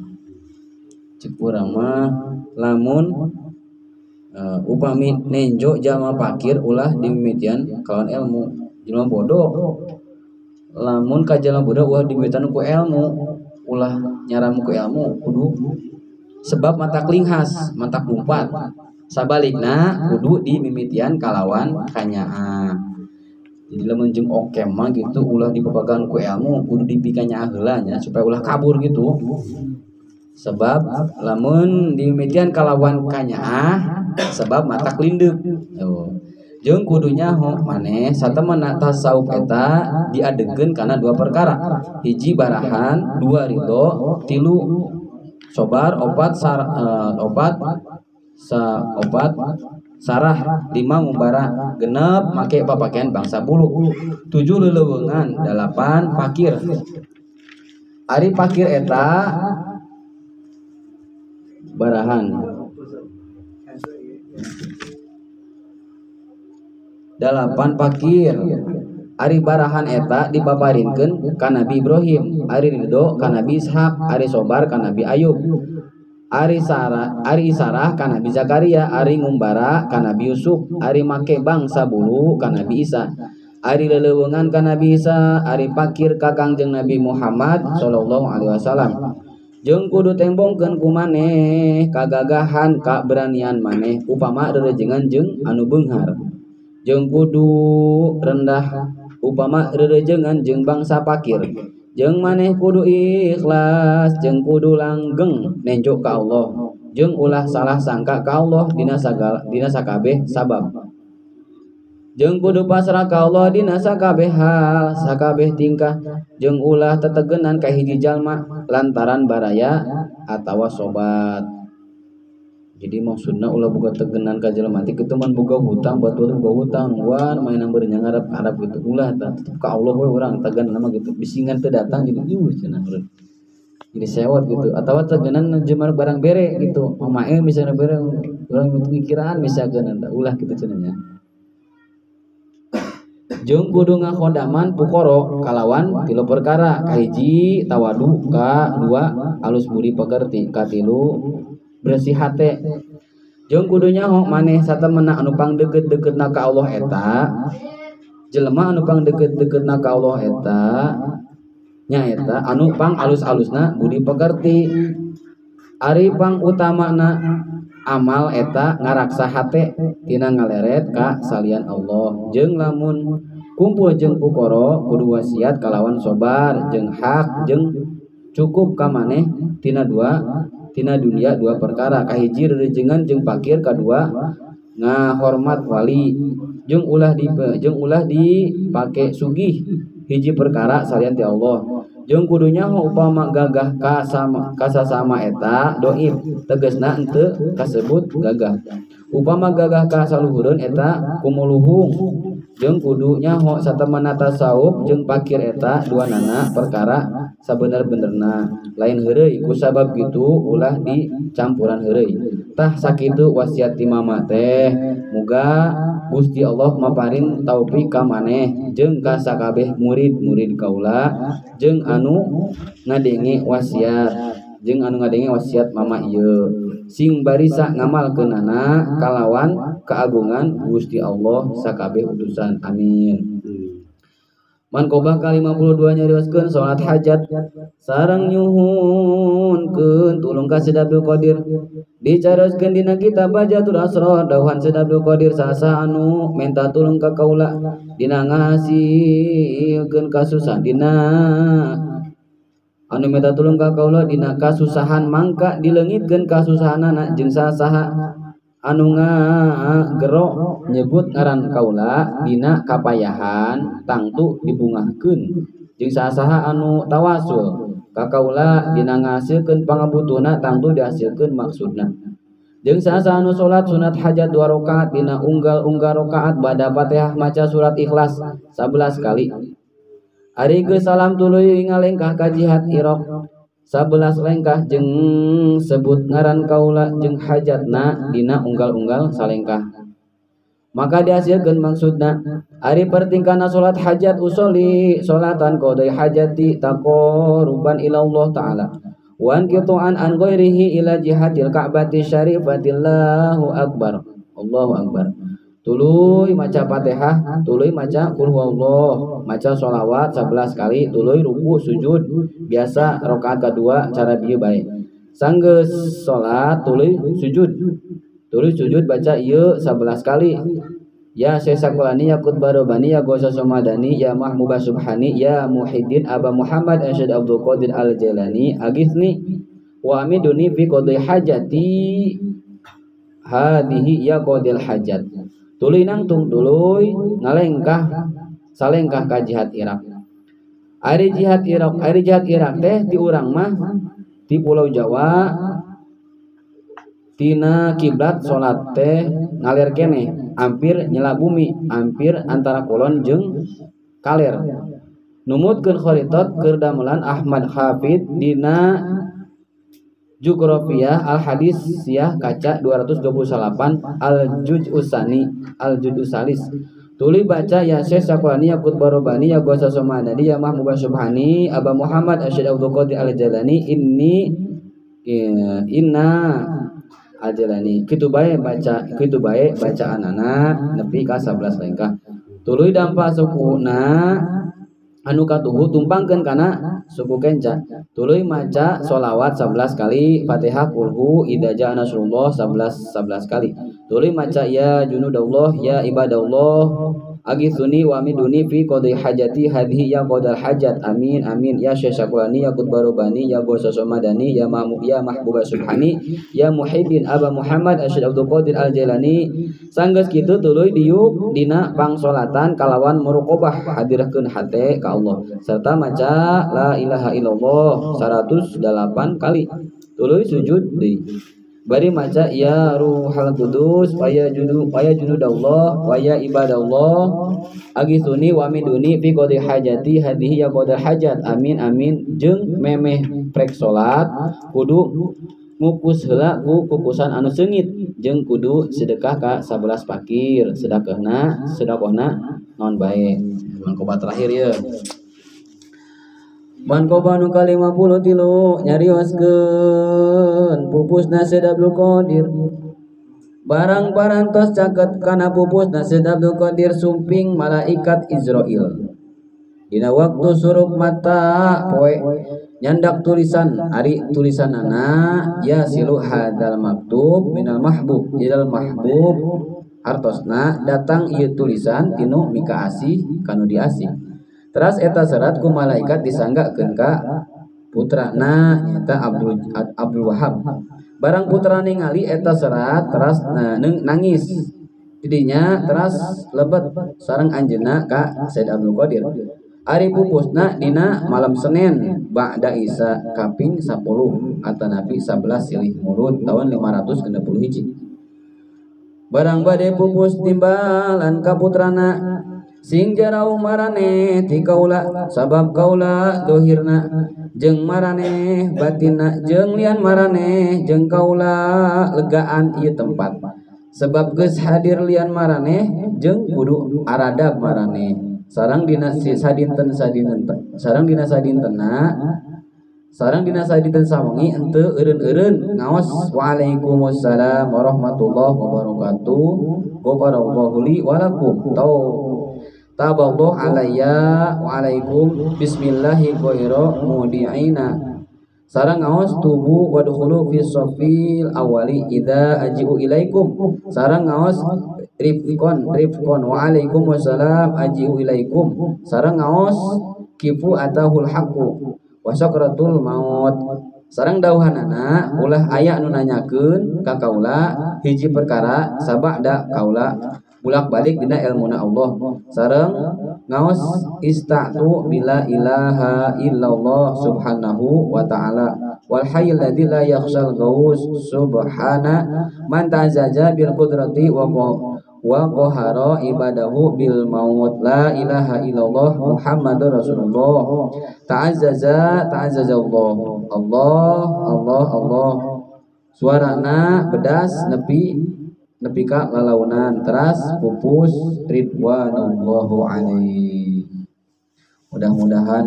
Speaker 2: Cek urang mah lamun upami nenjo jalma pakir ulah dimimitian kalawan ilmu. Jelema bodoh lamun ka jalma bodoh ulah dimimitian ku ilmu, ulah nyaram ku ilmu kudu sebab mata klinghas, mata lumpat. Sabalikna kudu dimimitian kalawan kanyaah. Jadi lamun jeung oke mah gitu ulah dipapagan ku ilmu, kudu dipikanya heula nya supaya ulah kabur gitu. Sebab lamun dimimitian kalawan kanyaah sebab mata kelindeuk. Tuh. Jeung kudu nyaho maneh satemena tasawuf eta diadegkeun kana dua perkara. Hiji barahan, dua ridho, tilu sobar, opat opat sa opat sarah, lima ngumbara, genep make papakaian bangsa bulu, tujuh leleuweungan, dalapan pakir. Ari pakir eta barahan, dalapan pakir. Ari barahan eta dipaparinkeun ka Nabi Ibrahim, ari ridho ka Nabi Ishak, ari sobar ka Nabi Ayub, ari Sarah, ari Sarah ka Nabi Zakaria, ari ngumbara ka Nabi Yusuf, ari make bangsa bulu ka Nabi Isa, ari leleuweungan ka Nabi Isa, ari pakir ka Kangjeng Nabi Muhammad sallallahu alaihi wasallam. Jeung kudu tembongkeun ku maneh kagagahan kaberanian maneh upama rerejengan jeung anu beunghar. Jeung kudu rendah upama rerejengan jeung bangsa pakir. Jeung maneh kudu ikhlas, jeung kudu langgeng nenjo ka Allah, jeung ulah salah sangka ka Allah dina sagala dina sakabeh sabab. Jeung kudu pasrah ka Allah dina sakabeh hal, sakabeh tingkah, jeung ulah tetegenan ka hiji jalma lantaran baraya atawa sobat. Jadi maksudna ulah boga tegenan ka jelema teh kitu mun boga hutang batur boga hutang wan mainan beurnya ngarep-arep gitu ulah tah tetep ka Allah we urang tegenan mah gitu bisingan teu datang jadi ieu cenah urang. Jadi sewot gitu atawa tegenan jelema barang bere gitu mamae misalnya bere urang mikiran misalkan ulah kitu cenah nya. Jeung kudu ngakodaman pukoro kalawan tilu perkara, kahiji tawadu, kadua alus budi pekerti, katilu bersih hate. Jeung kudu nyaho maneh satemena anu pangdeukeut-deukeutna ka Allah eta, jelema anu pangdeukeut-deukeutna ka Allah eta nyaeta anu pang alus-alusna budi pekerti. Ari pang utamana amal eta ngaraksa hate tina ngaleret ka salian Allah. Jeung lamun kumpul jeung pukoro kudu wasiat kalawan sobar jeung hak jeung cukup ka maneh tina dua tina dunia dua perkara, kahiji rerejengan jeung pakir, kadua ngahormat wali. Jeung ulah di jeung ulah dipake sugih hiji perkara salian ti Allah. Jeung kudu nyaho upama gagah kasama kasasama eta doib tegasna henteu kasebut gagah. Upama gagah ka saluhureun eta kumuluhung. Jeung kudu nyaho satemena tasawuf jeung pakir eta duanana perkara sabener-benerna lain heureuy kusabab kitu ulah dicampuran heureuy. Tah sakitu wasiat ti mama teh, muga Gusti Allah maparin taufik ka maneh jeung ka sakabeh murid-murid kaula jeung anu ngadenge wasiat jeung anu ngadenge wasiat mama ieu sing barisa ngamalkeunana kalawan keagungan Gusti Allah sakabeh utusan. Amin. Manqobah ka-52 nyarioskeun salat hajat sareng nyuhunkeun tulung ka Syekh Abdul Qadir. Dicarioskeun dina kitab Bajatul Asrar dawuhan Syekh Abdul Qadir sasa anu menta tulung ka kaula dina ngahasilkeun kasusahan dina anu menta tulung ka kaula dina kasusahan mangka dileungitkeun kasusahanana jeung sasaha anu ngagero nyebut ngaran kaula dina kapayahan tangtu dibungahkeun jeung sasaha anu tawasul ka kaula dina ngahasilkeun pangabutuhna tangtu dihasilkeun maksudna. Jeung saha anu salat sunat hajat 2 rakaat dina unggal-unggal rakaat bada Fatihah maca surat Ikhlas 11 kali. Ari geus salam tuluy ngalengkah ka jihad Irak 11 lengkah jeung sebut ngaran kaula jeung hajatna dina unggal-unggal salengkah. Maka dihasilkeun maksudna ari pertingkana salat hajat usoli salatan qadai hajati taqarruban ila Allah taala wan qita'an an ghairihi ila jihatil ka'bati syarifatillahu akbar Allahu akbar. Tuluy maca Fatihah, tuluy maca qul huwallah, maca sholawat 11 kali, tuluy ruku sujud biasa rakaat kedua cara bieu bae. Sanggeus salat tuluy sujud. Tuluy sujud baca ieu 11 kali. Ya Syesakulani ya Qutbarobani ya Ghosa Somadani ya Mahmubah Subhani ya Muhyiddin Aba Muhammad Asyad Abdul Qadir Al-Jailani agisni wa amiduni fi qadhi hajati hadhihi ya qadil hajat. Tuluy nangtung tuluy ngalengkah salengkah ka jihad Irak. Ari jihad Irak, ari jihad Irak teh di urang mah di Pulau Jawa tina kiblat salat teh ngalir keneh hampir nyela bumi, hampir antara kulon jeung kaler. Numutkeun kharitat keur damelan Ahmad Hafid dina Jugrafiyah Al-Hadisiyah kaca 228 Al-Juz'usani Al-Juz'usalis. Tuluy baca ya Syekh Sakulani ya Qutbarobani ya Ghosa Somadani ya Mahmubah Subhani Aba Muhammad Asyad Abdul Qadir Al-Jalani inni inna Al-Jalani. Kitu bae baca, kitu bae bacaanana nepi ka 11 lengkah. Tuluy dampa sukuna anu katuhu tumpangkeun kana suku kenca. Tuluy maca sholawat 11 kali, Fatihah kulhu idza jaa nasrullah 11 kali. Tuluy maca ya junudallah ya ibadallah agithuni wa amiduni fi qadhi hajati hadhihi ya qadal hajat amin amin ya Syesakulani ya Qutbarobani ya Ghosa Somadani ya Mahmud ya Mahbubah Subhani ya Muhyiddin Aba Muhammad Asyad Abdul Qadir Al-Jailani. Sanggeus kitu tuluy diuk dina pangsolatan kalawan muraqabah hadirkeun hate ka Allah serta maca la ilaha illallah 108 kali. Tuluy sujud deui. Bari maca ya ruhal qudus wa ya junudallah wa ya ibadallah agithuni wa amiduni fi qadhi hajati hadhihi ya qadal hajat amin amin jeung memeh prek salat kudu ngukus heula ku kukusan anu seungit jeung kudu sedekah ka 11 fakir sedekahna sedekahna naon bae. Mangkoba terakhir ye. Mankoba nu ka-53 nyarioskeun pupusna Syekh Abdul Qadir. Barang parantos caket kana pupusna Syekh Abdul Qadir sumping malaikat Izrail. Dina waktu surup mata poe nyandak tulisan ari tulisanana ya silu hadal maktub minal mahbub ilal mahbub hartosna datang ieu tulisan tinu mika asih kanu diasih. Teras eta serat ku malaikat disanggakeun ka putrana nyaeta Abdul Wahab. Barang putra ningali eta serat teras nangis. Tidinya teras lebet sareng anjeunna ka Sayyid Abdul Qadir. Ari pupusna dina malam Senin ba'da Isya kaping 10 atanapi 11 silih mulud tahun 561. Barang bade pupus timbalan ka putrana sing jarauh maraneh ti kaula sabab kaula dohirna jeung maraneh batinna jeung lian maraneh jeung kaula legaan ieu tempat sebab geus hadir lian maraneh jeung kudu aradab maraneh sareng dina sadinten sadinten sareng dina sadintenna sareng dina sadinten sawengi henteu eureun-eureun ngaos waalaikumsalam warahmatullahi wabarakatuh ghafarallahu li wa lakum tau taballahu alayya wa alaikum bismillahi ghairu mudiina sareng ngaos tubu wadkhulu fi safil awali idza aji'u ilaikum sareng ngaos rifqon rifqon wa alaikum wassalam aji'u ilaikum sareng ngaos kifu atahul haqqu wa sakratul maut sareng dawuhanana ulah aya nu nanyakeun ka kaula hiji perkara sabada kaula bulak-balik dina ilmuna Allah sareng ngaos ista'tu bila ilaha illallah subhanahu wa ta'ala Wal hayyul ladzi la yakhshal ghaus subhana man ta'azzaza bil qudrati wa qahara ibadahu bil maut. La ilaha illallah Muhammadur Rasulullah. Ta'azzaza ta'azzaza Allah. Allah Allah Allah. Suarana bedas nepi nepi ka lalaunan teras pupus ridwanullahu alaihi. Mudah-mudahan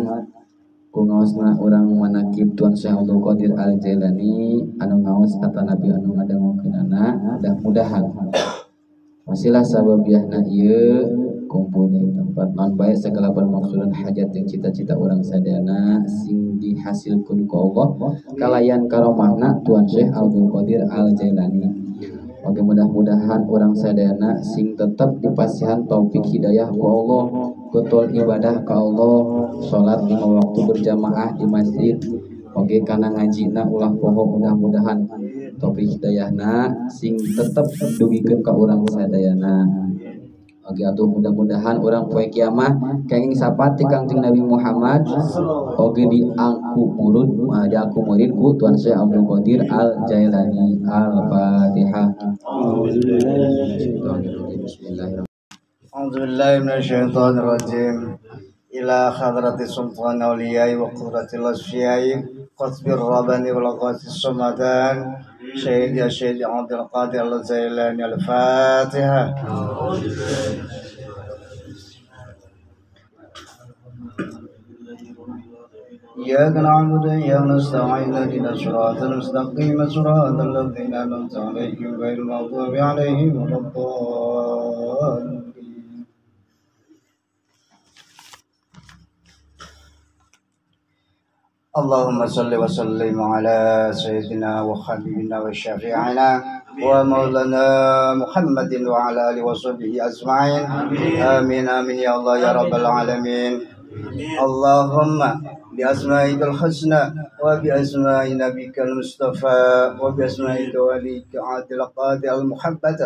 Speaker 2: ku ngaosna urang manakib Tuan Syekh Abdul Qadir Al Jailani anu ngaos atanapi anu ngadangukeunana, mudah-mudahan wasilah sababiahna ieu kumpul di tempat non bae segala permaksudan hajat jeung cita-cita urang sadayana sing dihasilkeun ku Allah kalayan karomahna Tuan Syekh Abdul Qadir Al Jailani. Oke, mudah-mudahan orang sadayana sing tetap dipasihan taufik hidayah ku Allah, getol ibadah ka Allah, salat 5 waktu berjamaah di masjid. Oke, kana ngajina ulah poho, mudah-mudahan taufik hidayahna sing tetep dugikeun ka urang sadayana. Oke, atuh mudah-mudahan urang poe kiamah kenging sapati Kangjeng Nabi Muhammad oge diangku murid, diangku murid ku Tuan Syekh Abdul Qadir Al Jailani. Al-Fatihah. Bismillahirrahmanirrahim.
Speaker 3: A'udzubillahi minasyaitonirrajim. Ila hadrati sultan awliyai wa qudratil asfiyai qutbir rabbani wal qasis samadan Syekh ya Syekh Abdul Qadir Al Jailani. Al-Fatihah. إياك نعبد وإياك نستعين اهدنا الصراط المستقيم صراط الذين أنعمت عليهم غير المغضوب عليهم ولا الضالين. اللهم صل وسلم على سيدنا وحبيبنا وشفيعنا ومولانا محمد وعلى آله وصحبه أجمعين. آمين آمين يا الله يا رب العالمين. اللهم بأسمائك الحسنى وبأسماء نبيك المصطفى وبأسمائك وليك عادل القادر المحبة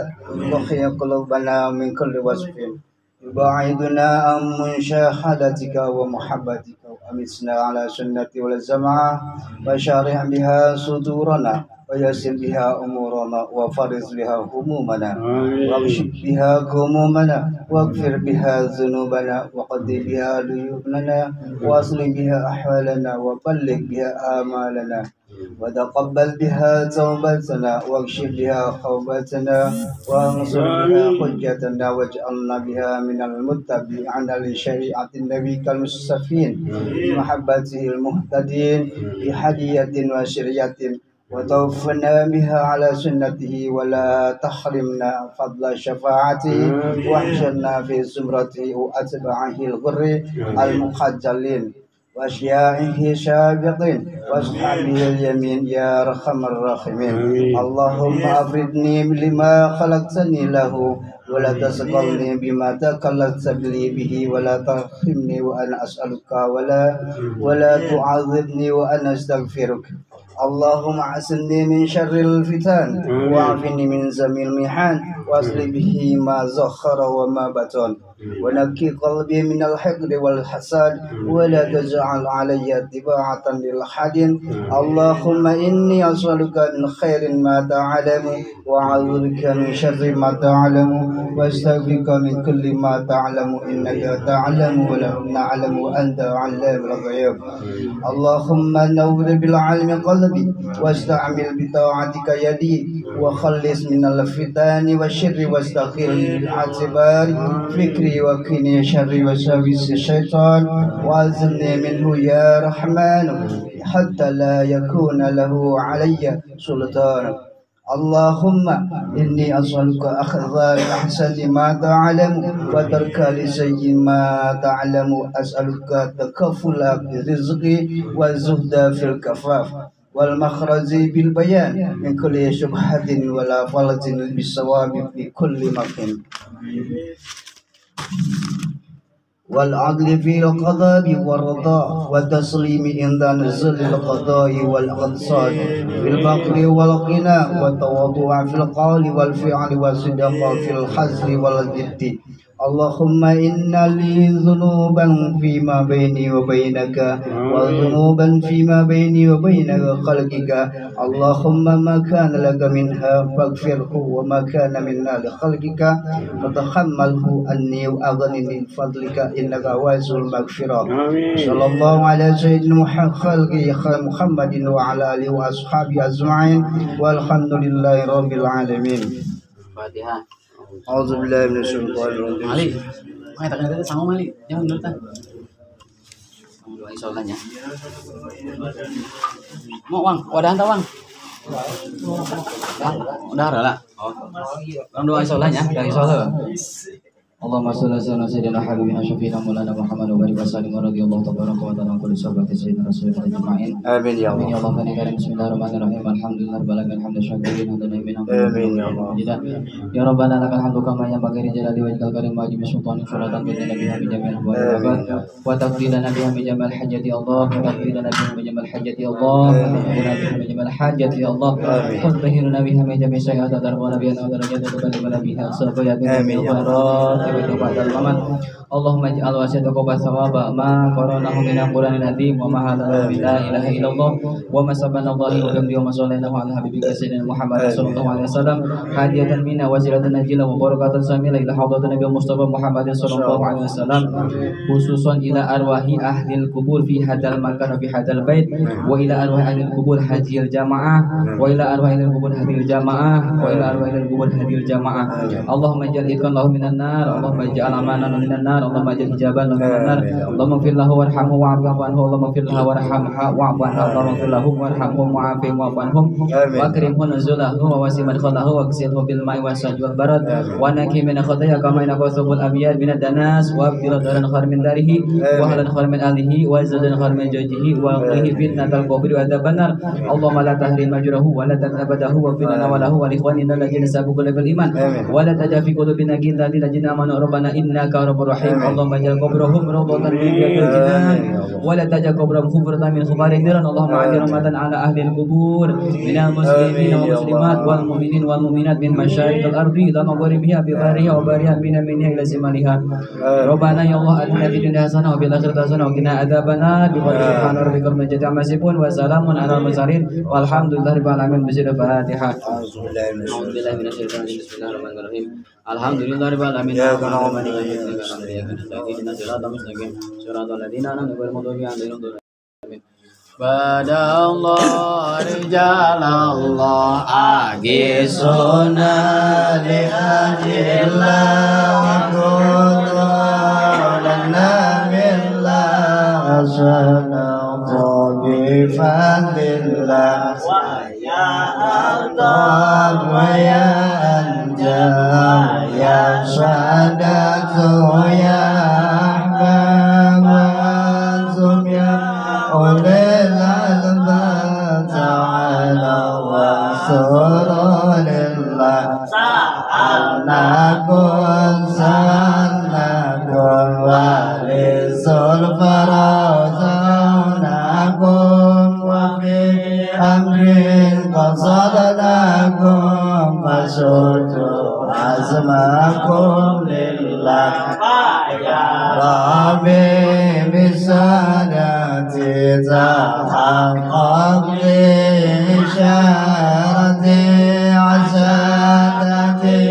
Speaker 3: وخي قلوبنا من كل وصف يبعدنا عن مشاهدتك ومحبتك وأمسنا على سنة والجماعة وشارح بها صدورنا ويسر بها أمورنا وفرج بها همومنا واكشف بها غمومنا واغفر بها ذنوبنا وقضي بها ديوننا واصل بها أحوالنا وبلغ بها آمالنا وتقبل بها توبتنا واكشف بها خوبتنا وانصر بها حجتنا واجعلنا بها من المتبعين لشريعة النبي المصطفين بمحبته المهتدين بهدية وشريعة وتوفنا بها على سنته ولا تحرمنا فضل شفاعته واحشرنا في زمرته وأتباعه الغر المخجلين وأشياعه سابقين وأصحابه اليمين يا أرحم الراحمين. اللهم أفردني لما خلقتني له ولا تسقلني بما تكلفت لي به ولا ترحمني وأنا أسألك ولا تعذبني وأنا أستغفرك. اللهم عصمني من شر الفتن وعافني من زمي المحن واصل به ما زخر وما بطن ونقي قلبي من الحقد والحسد ولا تجعل علي اتباعة للحد. اللهم إني أسألك من خير ما تعلم وأعوذ بك من شر ما تعلم وأستغفرك من كل ما تعلم إنك تعلم ولا نعلم وأنت علام الغيوب. اللهم نور بالعلم قلبي واستعمل بطاعتك يدي وخلص من الفتن والشر واستغفر باعتبار فكري وقني شر وساوس الشيطان وأعذني منه يا رحمن حتى لا يكون له علي سلطان. اللهم إني أسألك أخذ بأحسن ما تعلم وترك لسيء ما تعلم. أسألك التكفل بالرزق والزهد في الكفاف والمخرج بالبيان من كل شبهة ولا فلج بالصواب في كل مكان والعدل في القضاء والرضا والتسليم عند نزول القضاء والأقصاد في الفقر والغنى والتواضع في القول والفعل والصدق في الحزن والجد Allahumma inna li dhunuban fima baini wa bainaka wa dhunuban fima baini wa baina khalqika. Allahumma ma kana laka minha faghfirhu wa ma kana minna li khalqika fatahammalhu anni wa aghnini min fadlika innaka wasi'ul maghfirah. Sallallahu ala sayyidina Muhammadin wa ala alihi wa ashabihi ajma'in walhamdulillahi rabbil alamin.
Speaker 2: Fatihah.
Speaker 3: A'udzubillahi minasyaitonir rajim.
Speaker 2: Mali, mai tak ada sama mali, jangan dulu tan. Kamu doa isolanya. Mau wang, wadah entah wang. Udah lah. Oh. Orang doa isolanya, doa isolah. Allahumma sholli ala sayyidina habibina syafiina maulana Muhammad wa alihi wasallim wa radhiyallahu tabaraka wa ta'ala an kulli sahabati sayyidina rasulillah ajma'in.
Speaker 3: Amin ya Allah.
Speaker 2: Amin ya Allah. Bismillahirrahmanirrahim. Alhamdulillah rabbil alamin hamdan syakirin hamdan amin.
Speaker 3: Amin ya Allah.
Speaker 2: Ya Rabbana lakal hamdu kama yanbaghi li jalali wajhikal karim wa li sultani salatan bi nabiyyina min jami'il wa taqdilana biha min jami'il hajati ya Allah wa taqdilana biha min jami'il hajati ya Allah wa taqdilana biha min jami'il hajati ya Allah wa tahhirna biha min jami'i sayyi'ati wa biha wa darajat wa tuballighna biha aqsa
Speaker 3: Amin ya Allah.
Speaker 2: Allahumma ij'al wasiyataka wa thawaba ma qara'nahu min al-Qur'anil azim wa ma hadana bi la ilaha illallah wa ma subhanallahi wa bihamdihi wa ma sallallahu ala habibika sayyidina Muhammad sallallahu alaihi wasallam hadiyatan minna wasilatan najila wa barakatan samila ila hadratin nabi Mustafa Muhammad sallallahu alaihi wasallam khususan ila arwahi ahlil kubur fi hadal makan wa fi hadal bait wa ila arwahi ahlil kubur hajil jamaah wa ila arwahi ahlil kubur hadil jamaah wa ila arwahi ahlil kubur hadil jamaah. Allahumma ij'al itqan lahu minan nar, Allahumma ij'al amanan minan nar, Allahumma ij'al hijaban minan nar, Allahumma ighfir lahu warhamhu wa'fu anhu, Allahumma ighfir lahu warhamha wa'fu anhu, Allahumma ighfir lahu warhamhu wa'afihim wa'fu anhum wa akrimhu nuzulahu wa wasi madkhalahu wa ghsilhu bil ma'i was sajwi wal barad wa naqi min khataaya kama yanqa thawbul abyad min ad-danas wa abdil daran khair min darihi wa ahlan khair min ahlihi wa zawjan khair min zawjihi wa qihi fitnatal qabri wa adzaban nar. Allahumma la tahrim ajrahu wa la taqnabadahu wa fil lana wa lahu wa li ikhwanina alladziina sabaquna bil iman wa la taj'al fi qulubina ghillan lil ladzina amanu rabbana innaka ra'ufur rahim. Allahumma ij'al qabrahum rawdatan min riyadil jinan wa la taj'al qabrahum hufratan min hufarin niran. Allahumma aj'al rahmatan ala ahli al-qubur minal muslimin wal muslimat wal mu'minin wal mu'minat min masyariqil ardi ila magharibiha bi bariha wa bariha min minha ila zimaliha. Rabbana ya Allah atina fid dunya hasanah wa fil akhirati hasanah wa qina adzabannar. Bi fadli subhana rabbika rabbil izzati amma yasifun wa salamun alal mursalin walhamdulillahi rabbil alamin. Bi Fatihah. A'udzubillahi minasyaitonir rajim. Bismillahirrahmanirrahim. Alhamdulillahi rabbil alamin. Badallah rijalallah agisuna
Speaker 3: li ajillah wa qulana billah asana bi fadlillah wa ya Allah wa ya anta ya sadatu ya ahbab antum ya ulil albab ta'ala wa surulillah sa'alnakum sa'alnakum walisul farazaunakum wa fi amrin qasadnakum fasudu azmakum lillah ya Rabbi bisadati tahaqqaq li isharati asadati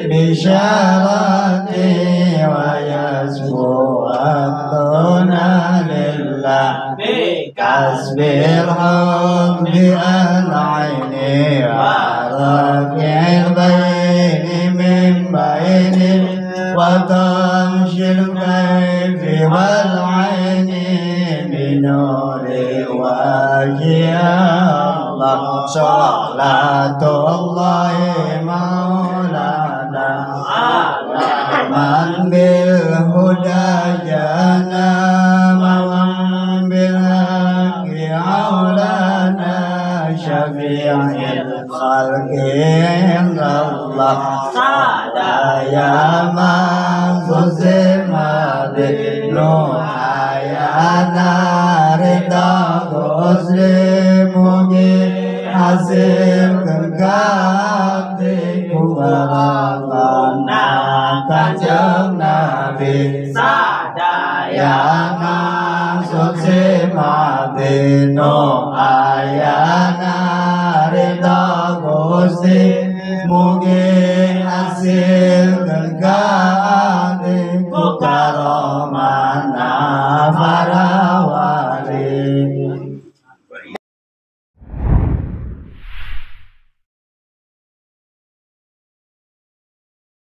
Speaker 3: bisharati wa yasfu abduna lillah kasbil hubbi al-aini wa rafi'il bayni min bayni wa tamshil kayfi wal aini binuri wajhi Allah salatullahi maulana man bil huda jana man bil haqqi aulana syafi'il khalqi Allah ya man suzima nuhayana rida muslimugi hasim kengkati kubarana kaja Kanjeng Nabi sadayana sukses mati no ayana ridha Gusti mugi